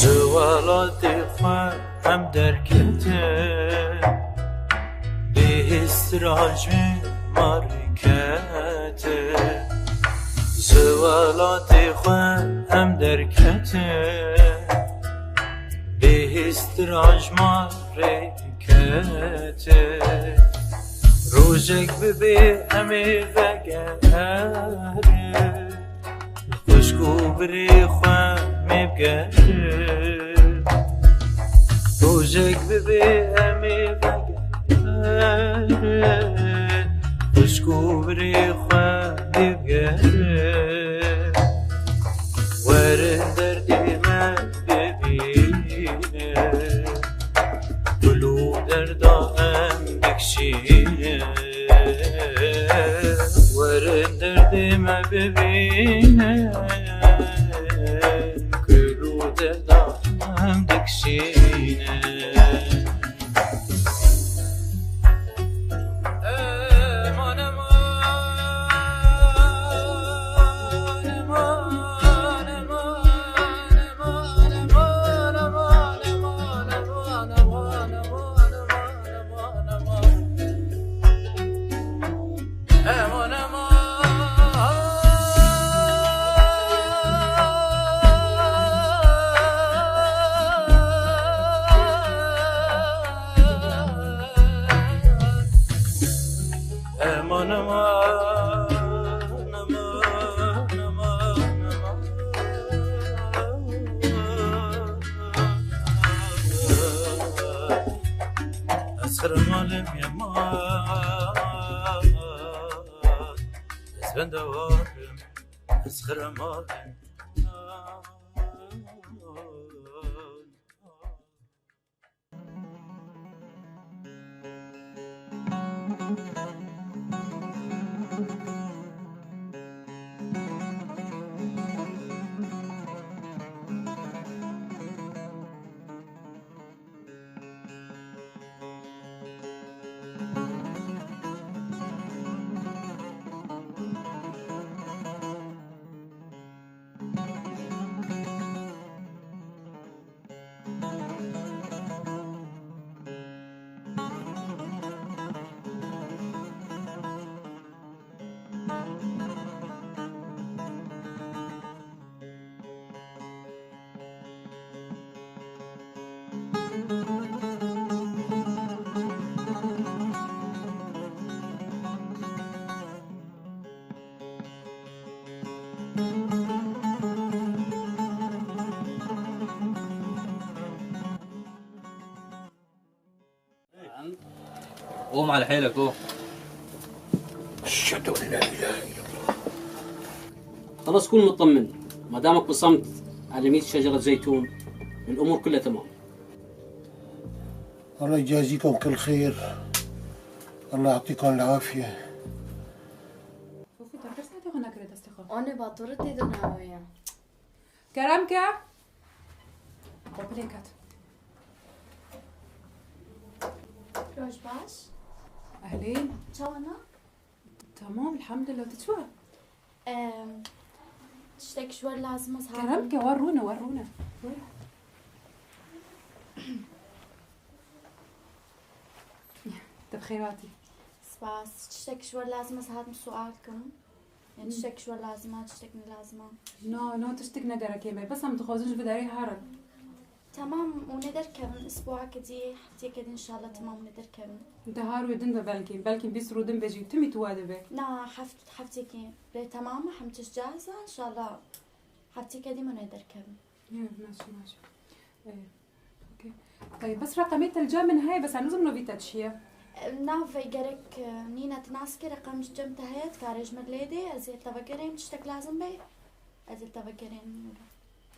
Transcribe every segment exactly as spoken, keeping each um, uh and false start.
Ji welatê xwe em derketin, bêhîstra ji mar ketin. Ji welatê xwe em derketin, bêhîstra ji mar ketin. Rojek bibe em ê vegerin, xwişk û birê xwe mê bigerin. Rojek bibe em ê vegerin, xwişk û birê xwe mê bigerin. Werin derdê me bibînin, gul û derda em dikişînin. Werin derdê me bibînin, gul û derda em dikişînin. Eman, eman, eman, eman, eman. Ez xirem alim yeman, ez bendewar im, ez xirem alim. قوم على حيلك، قوم. أشهد أن لا إله إلا الله. خلاص، كون مطمن. ما دامك بصمت على مية شجرة زيتون، الأمور كلها تمام. الله يجازيكم كل خير. الله يعطيكم العافية. Anê batorê tê de nawe ya. Kerem ke. Xwe bilê ket. Roj baş. Ehlîn. Çawa ne? Tamam, elhamdülillah. Tu çi? Em, tiştek ji we lazim e, Kerem ke, wer rûne, wer rûne. Wer. Tu bi xêr hatî. Spas. Tiştek ji we lazim e, hatim sual kim. Yani tiştek ji we lazim e, tiştek ne lazim e? No, no, tiştek ne gerek e me. Bes em dixwazin ji vê derê herin. Tamam, hûn ê derkevin, isbuakê dî, heftiyeke dî inşallah tamam hûn ê derkevin. Di har wê din de belkî, belkî bîst rû din be jî, timî tu wa dibe. Na, heft-, heftiyekî bê tamam e, hem tişt cahiz e, inşallah heftiyeke dî hûn ê derkevin. Ya, naşî, naşî. Ee, okey. Tayyib, bes reqemê telca min heye, bes ez nizim novî te çi ye? Nav gerek, e, nîne, tu nas kî reqem ji cem te heye, dikarê ji min lê dê, ez ê te vegerêm, tiştek lazim be, ez ê te vegerêm.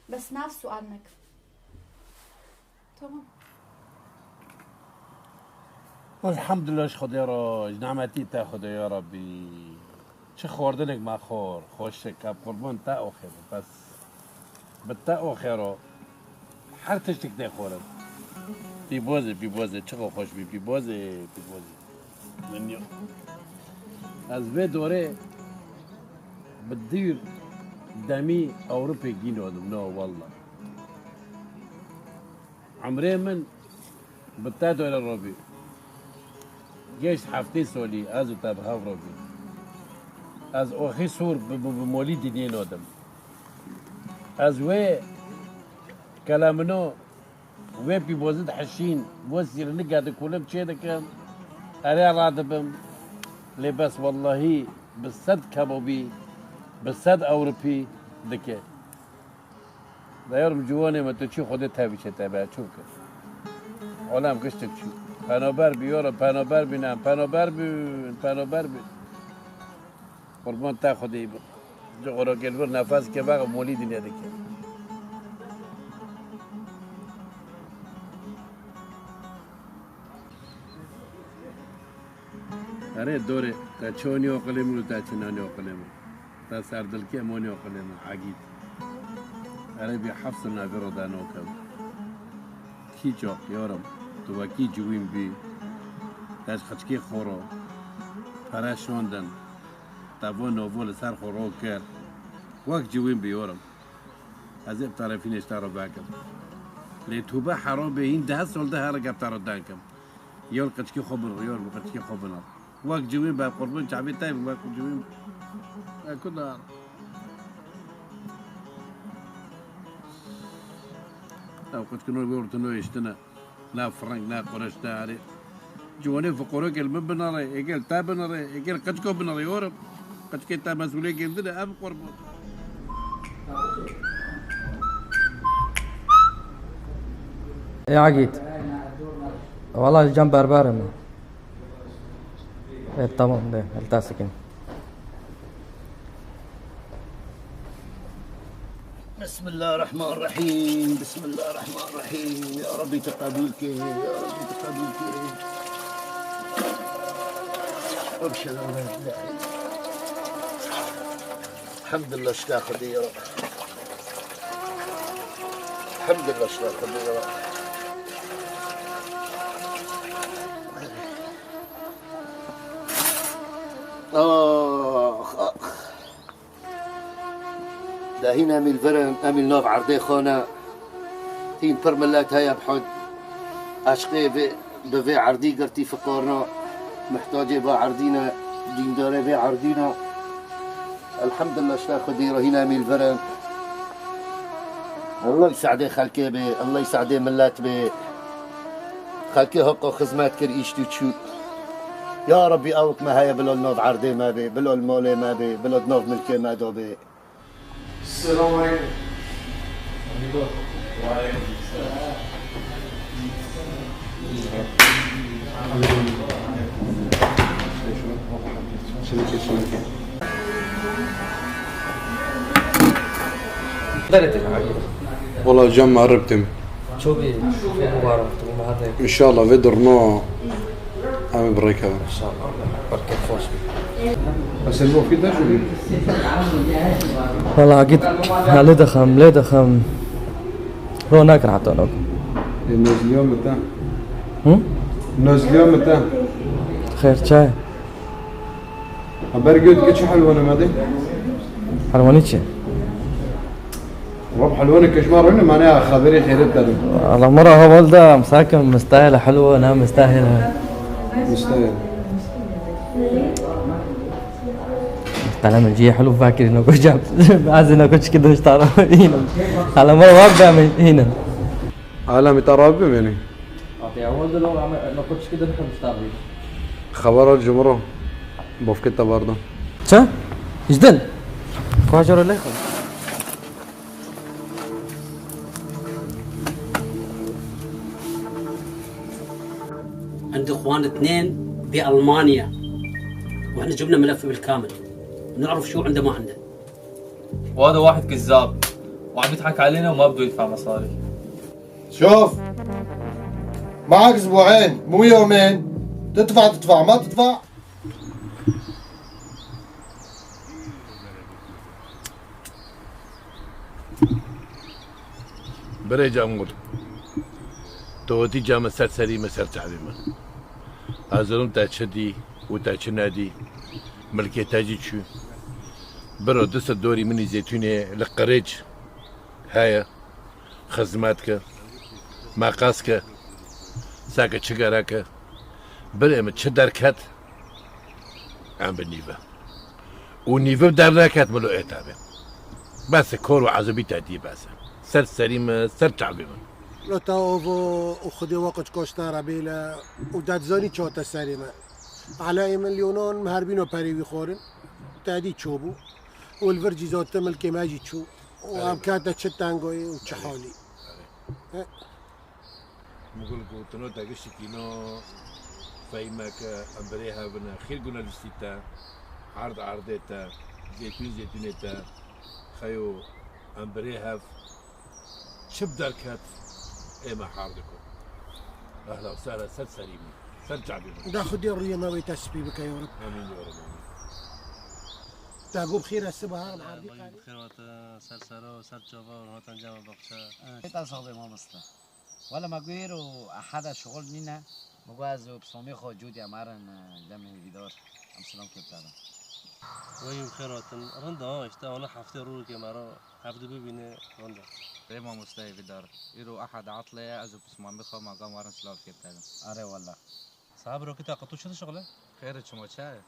Bes nav sual mek. Tamam. Elhamdülillah ji Xwedê re, ji nimetî te Xwedê ya Rabbî. Çi xwardinek me xwar, xweşik, ev qurban te oxê be, bes. Bi te oxê re her tiştik tê xwarin. Pîbozê, pîbozê, çiqo xweş bî, pîbozê, pîbozê. Min yo. Ez vê dorê bi dûr demî Ewropê gîno dim, no, wallah. Emrê min bi te dore robî. Geşt heftê solî ez û te bi hev robî. Ez oxî sûr bi, bi, bi molî didiyê nodim. Ez wê kelamino, wê pîbozit hişîn, wê sîrnik gedi kulim çê dikim. Erê radibim. Lê bes wellahî bi sed kebabî, bi sed ewropî dike. Dayarım ciwanê me tu çi Xwedê tevî çê te be çûke. Olem giştik çû. Penaber bi yoro, penaber bi ne, penaber bi, penaber bi. Qurban te Xwedê bi. Ci ora gelvir nefes ke vexe molî dinê dike. Erê dorê, te çi onî oqilê min û te çi nanî oqilê min. Te serdilkê em onî oqilê min, Egîd. Erê bî hefsin navê ro de nokim. Kî çok, yorim. Tu wekî ciwîn bî. Te ji xiçkê xwe ro. Pere şondin. Te vo novo li ser xwe ro kir. Wek ciwîn bî, yorim. Ez ê bi terefînê ji te re vekim. Lê tu be hero bê hîn deh sol de herek eb te re denkim. Yor qiçkî xwe bin, yor bi qiçkî xwe bin. Wek ciwîn be qurbin çavê te wek ciwîn. E ku dar. Ew qiçkino wê ortino eştine. Na fireng, na qureş, na arê. Ciwanê fiqorê gel min binare, ê gel te binare, ê gel qeçko binare, yorim. Qeçkê te mesûlê gel dine, ev qurban. Ê Egîd. Wala cem berber me. E, tamam de, el tasikîn. بسم الله الرحمن الرحيم، بسم الله الرحمن الرحيم. يا ربي تقبل كي، يا ربي تقبل كي. أبشر الله يا إلهي. الحمد لله اشتاق لي يا رب. الحمد لله اشتاق لي يا رب. آخ، آخ. De hîn em î li vir in, em î li nav erdê xwe ne. Hîn pir milet heye bi hud eşqê vê, bi vê erdî girtî fiqar ne, mihtacê vê erdî ne, dîndarê vê erdî ne. Elhamdulillah, ji te Xwedî re hîn em î li vir in. Allah î se'dê xelkê bê, Allah î se'dê milet bê. Xelkê haqqa xizmet kir, îşt û çû. Ya Rabbî, ewk me heye bila li nav erdê me bê, bila li malê me bê, bila di nav milkê me de bê. Selamun aleyküm. Aleyküm. Ve aleyküm selam. Şunu kes, şunu kes. Wala cem me rib tim. Çok iyi. Çok mübarek. Çok mübarek. İnşallah ve durno. Em ê bi rê kevin. Wela git, lê dixem, lê dixem. Ro nakin heta nok. E, nozliya min te. Hı? Nozliya min te. Xêr, çay. Haber göt ki çi helwa ne me de? Helwanî çi? Rab helwanê keşma rûne, mane ya xeberê xêret dedim. Allah mara heval da, misakim, mistahil helwa, ne mistahil. Mistahil. Tala min cî helwa fakir no kocam. Bazı no koç ki dönüş tara. Hala mara var da min hîne. Hala mi tara bimeni. Ate awal de lo ama no koç ki dönüş tara. Xebera cumro. Bofke tabardan. Çi? Ji dil. Xwaja ro lê xwe. عندي اخوان اثنين بألمانيا، واحنا جبنا ملف بالكامل، نعرف شو عنده ما عنده. وهذا واحد كذاب وعم يضحك علينا وما بده يدفع مصاري. شوف، معك اسبوعين مو يومين، تدفع تدفع ما تدفع. Birê cem wir. Tu hotî cem ser serî min, ser çavê min. Ez dizanim te çi dî û te çi nedî. Milkê te jî çû. Biro, du sed dorî min î zeytûnê li qirêc heye. Xizmet kir. Me qas ke, seke çi gereke, birê min çi derket, em bi nîve. Û nîve derneket min û ê tevê. Bes e, kor û ezibî te dî bes e. Ser serî min, ser çavê min. Lo te ovo û Xwedê we qickoşta rebêle û dedzanî çate serê me. Eleyê min lyonon mi herbîno perê wî xorin. Te dî ço bû. Û li vir cî zote milkê me jî çû. Û em kete çi tengoyê û çi halî. He. Mugul gotino te giştî tîno, feyme ke em birê hev in e, xêr guna lîstî te, erd erdê te, zeytûn zeytûnê te, xeyo em birê hev çi bi derket ê me har diko. Ehla û sehla ser serî min, ser çavê min. Da Xwedê rûyê me wê te spî bike ya Reb. Amîn ya Reb, amîn. Te got bi xêr e, siba her erdî. Xêr hate, ser sero, ser çava, hatan cema baxçe. Pêta sax be mamoste. Wele me got îro eheda şixul nîne. Me got ez û pisomê xwe cûdî em herin, e, cem hêvîdar. Em silam kê bitarin. Weyî bi xêr hatin. Rind e ha, îşte ana heftê rû ke me re hevdî bibîne rind e. Rê mamoste hêvîdar. Îro eheda etlê ye, ez û pismamê xwe me got em werin silav kê bitarin. Are wele. Saha birokîta qe tu çi dişixile? Xêr e, çima çaye?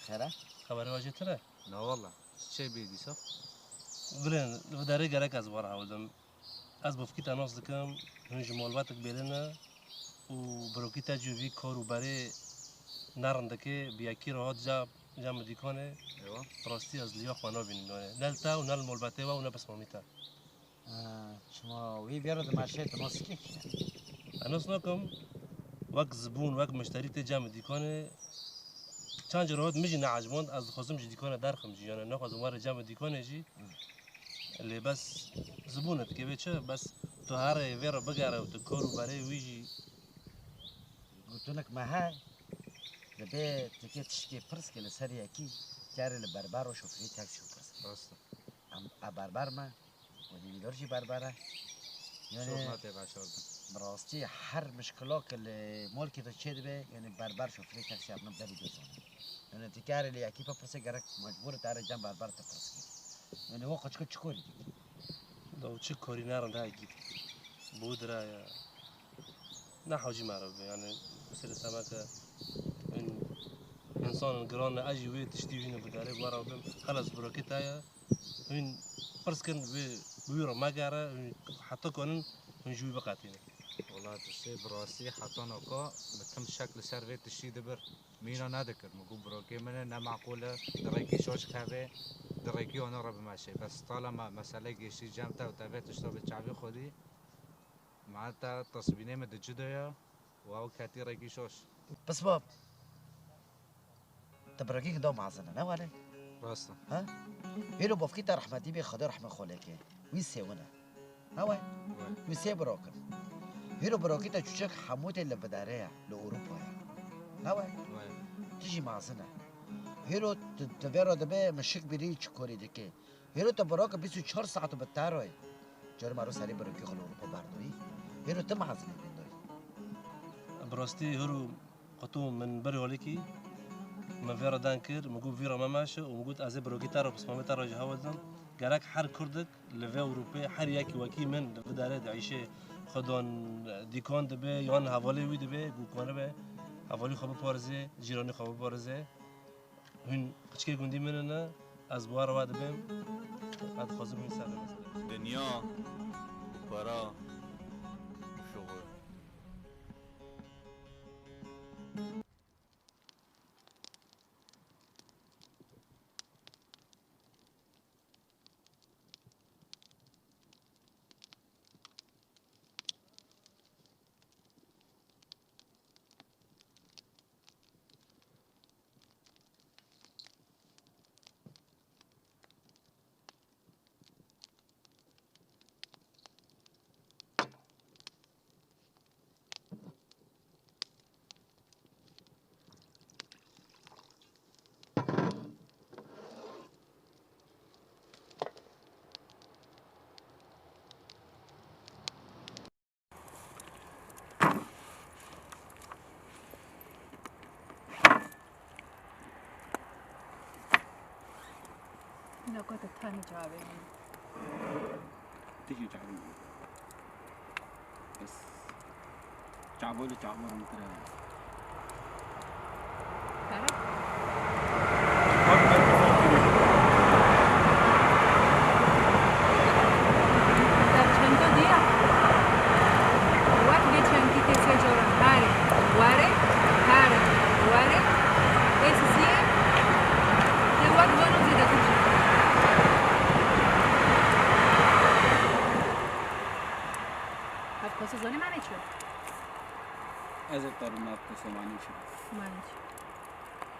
Xêr e? Xeberê we jê tire? Na wele. Çi bî dîsa? Bilên, li vê derê gerek ez were hewldim. Ez bofkî te nas dikim, hûn ji malbatek bêlin e û birokî te cû vî kar û berê ne rindikê, bi yekî re hat ca, ca min dîkanê. Ewa. Bi rastî ez liya xwe nabînim nonê. Ne li te û ne li malbatê we û ne pismamî te. Ha, çima wî vê re dimeşe, tu nas dikî kî ne? Ez nas nakim, wek zibûn, wek mişterî tê ca min dîkanê. Çand carê hat min jî neeciband, ez dixwazim ji dîkana derxim jî, yani naxwazim were cem dîkanê jî. Lê bes zibûn e dikê vê çi? Bes tu herê vê re bigere û tu kor û berê wî jî. Gotinek me he, dibê tikê tişkê pirs ke li ser yekî, kerê li berber û şofîrê taksî û pirs. Rast e. Em, e berber me. Wî dî dor jî berber e. Yani, Şof me tê veşartin. Bi rastî her mişkila ke li molkê de çê dibe, yani berber şofîrê taksî hatine berî dozane. Yani tu kare li yekî pe pirsê gerek mecbur te re cem berber te pirs kir. Yani o qıçkı çi korî dikî? Da çi korî ne rinde ekî. Bu dira ya. Ne hacî me re be, yani mesele semeke in insanın giran ne, ejî wê tiştî wî ne bu dere, bu ara bim, xelas birokîta ya. Hûn pirs kin wê, wî re megere, hûn heta kanin hûn ji wî biqetînin. Wela tiştê bi rastî heta naka min tim şek li ser vê tiştî dibir. Mîna nedikir. Min got birokê min e, ne meqûl e, di rêkî şaş keve, di rêkî wana re bimeşe. Bes tala me mesele gêştî cem te û te vê tişta bi çavê xwedî, me te tesbînê min di ci de ya û ew ketî rêkî şaş. Pisma. Te birokî da mezin e, ne wele? Rast e. Ha? Hêro bofkî te rehmetî bê, Xwedê rehme xwe lê ke. Wî sêwin e. Ne we? We. Wî sê birok in. Hêro birokî te çûçik hemû tê li bidere ye, li Ewropa ye. Ne we? We. Tu jî mezin e. Hêro tu, tu vê re dibe min şik bîrî çi korî dike. Hêro te birok bîst û çar saet bi te re ye. Carê me ro serê birokî xwe li Ewropa berdoyî. Hêro tu mezin î bîn doyî. Bi rastî hêro Qutû min berê holêkî min vê re deng kir, min got vî re me meşe û min got ez ê birokî te re, pismamê te re ji hewl dim. Gerek her kurdek li vê Ewropê her yekî wekî min li vê derê dieyşê, xwe dan dîkan dibe yan hevalê wî dibe, ku kanibe hevalî xwe biparêze, cîranê xwe biparêze. Hûn qiçkê gundî min in, ez bi we re we dibêm. Ez dixwazim hûn ser bibin. Dinya, para, şuxul. Nokata tanî çavê min. Tijî çavê min. Çavol û çavol min kire. Çento diya. Wek geçenkî kesê cara here, were, here, were. Ê sisiyê tê wek vano zêdetir jî. Ev qasî zanî mane çi? Ez ê terim nav qasê mane çi? Mane çi?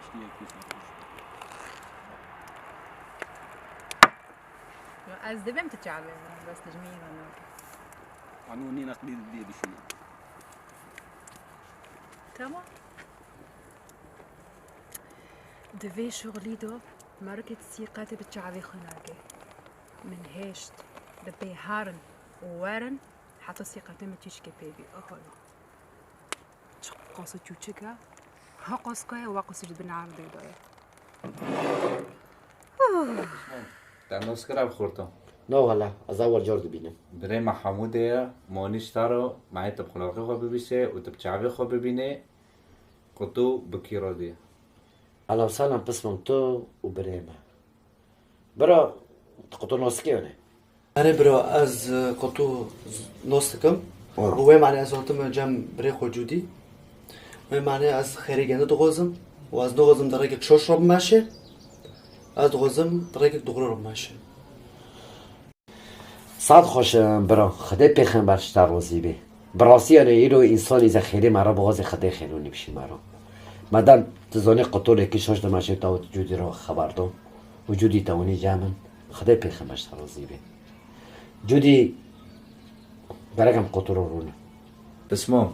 Tiştî yek wisa. Ya ez dibêm tu çavê min, bes tu ji min re nake. Anû nî neqlî dê dişîne. Tamam. Di vê şixulî de merikê sîqetê bi çavê xwe nake. Min hêşt, di pê herin û werin, heta sîqetê min tîşkê pê bî. Aha. Çi qas çûçik e. Ha qas kaya, wa qas ji bin erdê de ye. Te nas kira bi xurta? Na wele, ez ewel car dibînim. Birê me Hemûdê ye, ma nîşta ro, me yê tu bi xulaqê xwe bibîsê û tu bi çavê xwe bibînê, qutû bi kî radî ye. Elam selam pismam tu û birê me. Bira, tu qutû nas dikî yanî? Erê bira, ez, e, qutû z-, nas dikim. Û wê mane ez hatime cem birê xwe Cûdî. Wê mane ez xêrê gende dixwazim. Û ez dixwazim di rêkek şaş re bimeşe. Ez dixwazim di rêkek dixwre re bimeşe. Sed xweş, e, bira. Xwedê pêxember ji te razî be. Bi rastî yanî îro însanî ze xêrê me re bixwazê, Xwedê xêr û nîvşî me re. Madem tu zanî qutû lêkî şaş dimeşe, te û Cûdî re xeber da. Û Cûdî te winî cem in. Xwedê pêxember ji te razî be. Cûdî, gerek em qutû re rûnin. Pismo,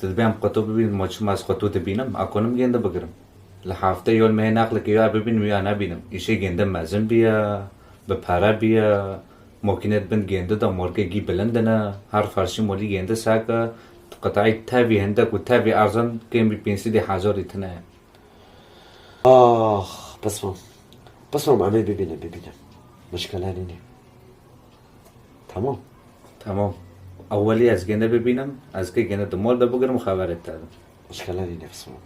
tu dibê em qutû bibînin, ma çima ez qutû dibînim, a konim gêndi bigirim. Li heftê yol mehê neqlekê ya bibînim ya nebînim. Îşê gêndi mezin bîye, bi pere bîye, makîne di bin gêndi de morgê gî bilind ne, her ferşî molî gêndi seke, qitayî tevî hindek û tevî erzan kêm bî pênc sed hezarî tine ye. Ax, pismam. Pismam, em ê bibînin, bibînin. Mişkile nîne. Tamam. Tamam. Ewelî ez gene bibînim, ez kê gene di mol de bigirim û xeberê te dim. Mişkile nîne, pismam.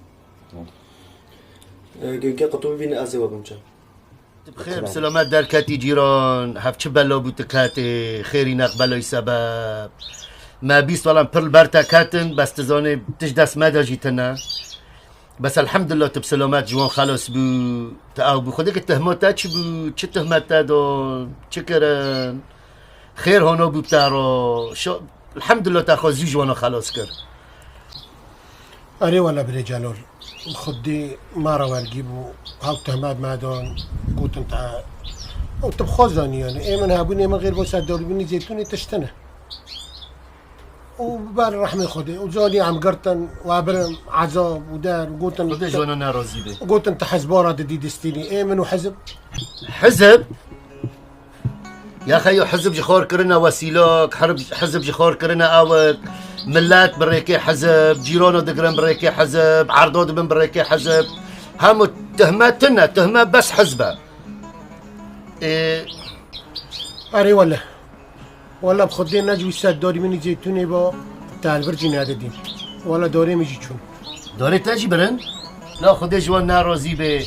Tamam. E, ge-, ge qutû bibîne, ez ê we bim çav. Tu bi xêr, bi silamet derketî cîran, hev çi bela bû tu ketê, xêrî neq belayî sebeb. Me bîst, wela em pir li ber te ketin, bes tu zanî tişt dest me de jî tune. Bes elhemdulillah tu bi silamet ji wan xelas bû, tu ew bû. Xwedê ki tuhma te çi bû, çi tuhmet te don, çi kirin? Xêr hona bû bi te re. Şo-, elhemdulillah te xwe zû ji wana xelas kir. Erê wele birê Celal, Xwedê me re wergî bû, hew tuhmet me dan, gotin te, ew tu bi xwe zanî yanî. Ê min hebûn, ê min xêr bo ser dorîbûnî zeytûnê tiştine. Û ber rehmê Xwedê. Û zanî em girtin, we birin, ezab û der, gotin Xwedê ji wana nerazî be. Gotin tu hizba re didî distînî. Ê min û hizb. Hizb? Ya xeyo, hizb ji xwe kirine wesîlak, herb-, hizb ji xwe kirine awik. Millet bi rêkê hizb, cîrano digirin bi rêkê hizb, erdo dibin bi rêkê hizb. Hemû tuhme tune, tuhme bes hizb e. Ê, Erê wele. Wele bi Xwedê ne ji wî ser dorî min î zeytûnê ba, te li vir jî nedidîm. Wele dorê min jî çûn. Dorê te jî birin? La Xwedê ji wan nerazî be. E,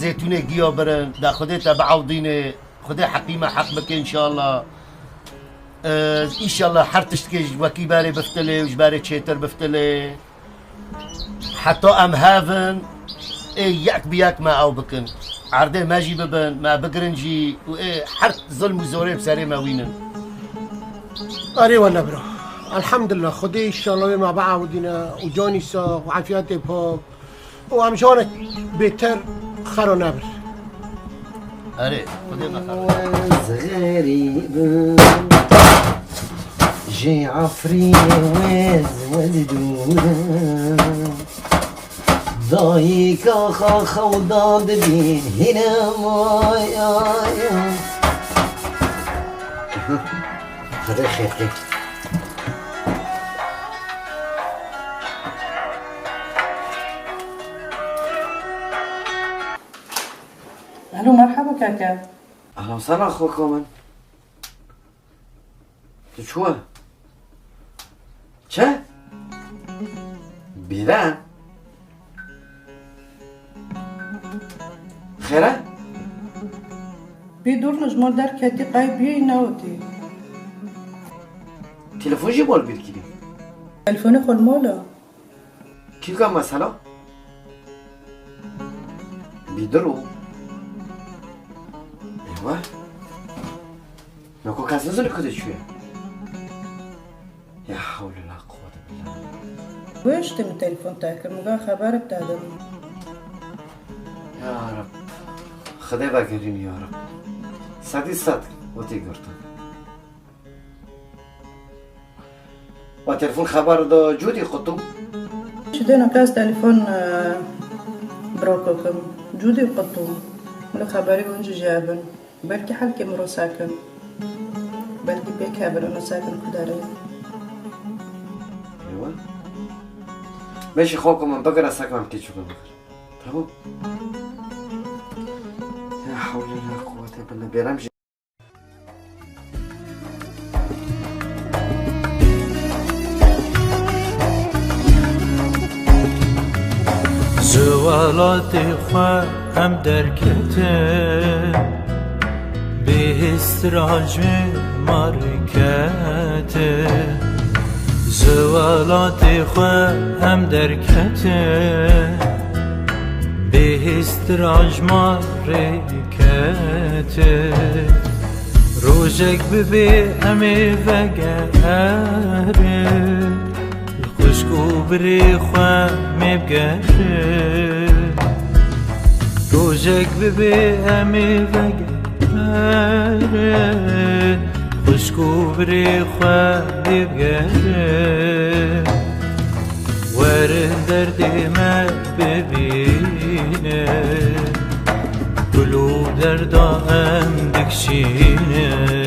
zeytûnê giya birin. Da Xwedê te biewdîne. Xwedê heqî me heq bike înşallah. E, înşallah her tiştkê ji wekî berê biftilê û ji berê çêtir biftilê. Heta em hevin, ê yek bi yek me ew bikin. Erdê me jî bibin, me bigirin jî û ê her zilm û zorê bi serê me wînin. Erê wele bira. Elhemdulillah, Xwedê înşallah wê me biewidîne û canî sax û efiyetê pak û em ji wan re bêtir xero nebir. Erê, Xwedê me xero. Ez xerîb im, ji Efrînê wê ez we didûrim. Dayika xwe xewdan dibîn hîne maya. Xwedê xêr ke. Alo, merhaba keke. Ehlan sehlan xweko min. Tu çû we? Çi? Bîre? Xêre? Bî dur li ji mal derketî qey biyê newtî. Telefon jî bol bîr kirî. Telefonê xwe li mal e. Kîka mesela? Bîdir û. Eywa. Nako kes nizûnî kudê çûye. Ya hewle la quwwete billah. Wê ji te min telefon te kir, min got xeber te dim. Ya Reb. Xwedê vegerîn ya Reb. Sedî sed wetî girtin. Wa telefon xeber da Cûdî qutu. Ji dêna kes telefon, e, broko kim. Cûdî qutu. Min xeberî hûn jî jê bin. Belkî helkê min ro sekin. Belkî pêk hebin û sekin ku derê. Ewa. Meşî xwe ku min bigire sek min kê çûkin bigir. Tamam. Ya hewle la quwwete billah. Bêrem jî. Ji welatê xwe em derketin, bêhêstir a ji markete. Ji welatê xwe em derketin, bêhêstir a ji marê kete. Rojek bibe em ê vegerin, xwişk û birê xwe mê bigerin. Rojek bibe em ê vegerin, xwişk û birê xwe mê bigerin. Werin derdê me bibînin, gul û derda em dikişînin.